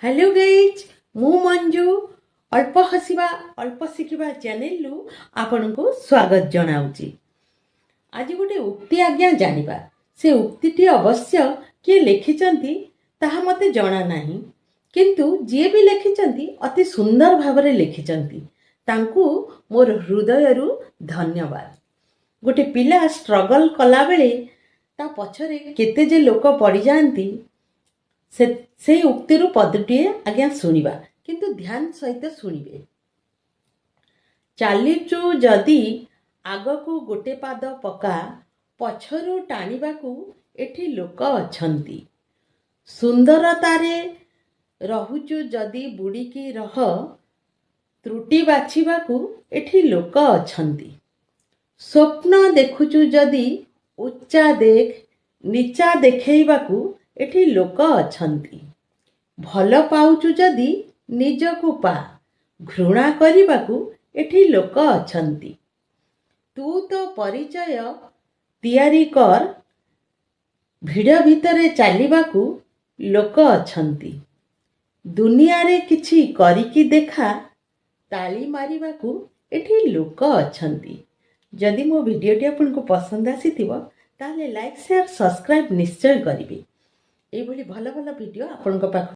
Hello guys, ମୁଁ ମଞ୍ଜୁ, ଅଳ୍ପ ହସିବା ଅଳ୍ପ ଶିଖିବା ଚ୍ୟାନେଲରୁ ଆପଣଙ୍କୁ ସ୍ୱାଗତ ଜଣାଉଛି। ଆଜି ଗୋଟେ ଉକ୍ତି ଆଜ୍ଞା ଜାଣିବା। ସେ ଉକ୍ତିଟି ଅବଶ୍ୟ କିଏ ଲେଖିଛନ୍ତି ତାହା ମୋତେ ଜଣା ନାହିଁ, କିନ୍ତୁ ଯିଏ ବି ଲେଖିଛନ୍ତି ଅତି ସୁନ୍ଦର ଭାବରେ ଲେଖିଛନ୍ତି। ତାଙ୍କୁ ମୋର ହୃଦୟରୁ ଧନ୍ୟବାଦ। ଗୋଟେ ପିଲା ଷ୍ଟ୍ରଗଲ୍ କଲାବେଳେ ତା ପଛରେ କେତେ ଯେ ଲୋକ ପଡ଼ିଯାଆନ୍ତି, ସେ ସେଇ ଉକ୍ତିରୁ ପଦଟିଏ ଆଜ୍ଞା ଶୁଣିବା, କିନ୍ତୁ ଧ୍ୟାନ ସହିତ ଶୁଣିବେ। ଚାଲିଛୁ ଯଦି ଆଗକୁ ଗୋଟେ ପାଦ ପକା, ପଛରୁ ଟାଣିବାକୁ ଏଠି ଲୋକ ଅଛନ୍ତି। ସୁନ୍ଦରତାରେ ରହୁଛୁ ଯଦି ବୁଡ଼ିକି ରହ, ତ୍ରୁଟି ବାଛିବାକୁ ଏଠି ଲୋକ ଅଛନ୍ତି। ସ୍ୱପ୍ନ ଦେଖୁଛୁ ଯଦି ଉଚ୍ଚା ଦେଖ, ନିଚା ଦେଖେଇବାକୁ ଏଠି ଲୋକ ଅଛନ୍ତି। ଭଲ ପାଉଛୁ ଯଦି ନିଜକୁ ପା, ଘୃଣା କରିବାକୁ ଏଠି ଲୋକ ଅଛନ୍ତି। ତୁ ତୋ ପରିଚୟ ତିଆରି କର, ଭିଡ଼ ଭିତରେ ଚାଲିବାକୁ ଲୋକ ଅଛନ୍ତି। ଦୁନିଆରେ କିଛି କରିକି ଦେଖା, ତାଳି ମାରିବାକୁ ଏଠି ଲୋକ ଅଛନ୍ତି। ଯଦି ମୋ ଭିଡ଼ିଓଟି ଆପଣଙ୍କୁ ପସନ୍ଦ ଆସିଥିବ, ତାହେଲେ ଲାଇକ୍, ସେୟାର, ସବସ୍କ୍ରାଇବ୍ ନିଶ୍ଚୟ କରିବେ। ଏଇଭଳି ଭଲ ଭଲ ଭିଡ଼ିଓ ଆପଣଙ୍କ ପାଖକୁ